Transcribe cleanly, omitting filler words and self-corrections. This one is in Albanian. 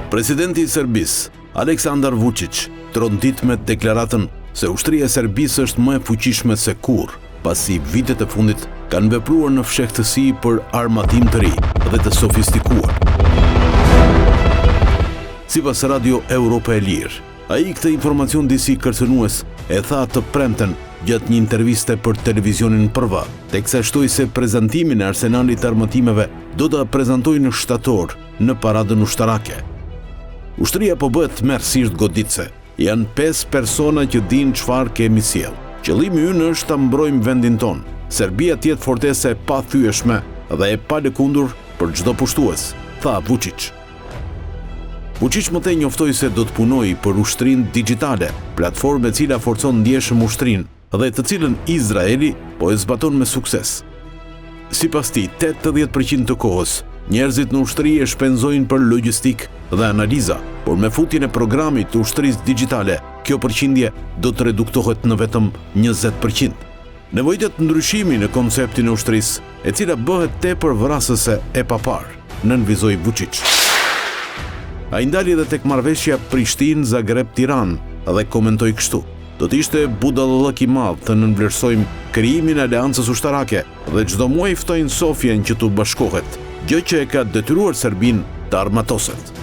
Presidenti i Serbisë, Aleksandar Vuçiç, trondit me deklaratën se ushtria e Serbisë është më e fuqishme se kurrë, pasi vitet e fundit kanë vepruar në fshehtësi për armatim të ri dhe të sofistikuar. Sipas Radio Europa e Lirë, ai këtë informacion disi kërcënues e tha të premten gjatë një interviste për televizionin Prva, teksa shtoi se prezantimin e arsenalit të armatimeve do ta prezantojë në shtator në paradën ushtarake. Ushtria po bëhet tmerrësisht goditëse. Janë 5 persona që dinë çfarë kemi sjellë. Qëllimi ynë është ta mbrojmë vendin tonë. Serbia të jetë fortesë e pathyeshme dhe e palëkundur për çdo pushtues, tha Vuçiç. Vuçiç më tej njoftoi se do të punojë për ushtrinë digjitale, platformë e cila forcon ndjeshëm ushtrinë dhe të cilën Izraeli po e zbaton me sukses. Sipas tij, 80 për qind të kohës, njerëzit në ushtri e shpenzojnë për logjistikë dhe analiza, por me futjen e programit të ushtrisë digjitale, kjo përqindje do të reduktohet në vetëm 20 për qind. Nevojitet ndryshimi në konceptin e ushtrisë, e cila bëhet tepër vrasëse e paparë, nënvizoi Vuçiç. Ai ndali edhe tek marrëveshja Prishtinë-Zagreb-Tiranë dhe komentoi kështu: Do të ishte budallallëk i madh të nënvlerësojmë krijimin e aleancës ushtarake dhe çdo muaj ftojnë Sofjen që t'u bashkohet, gjë që e ka detyruar Serbinë të armatoset.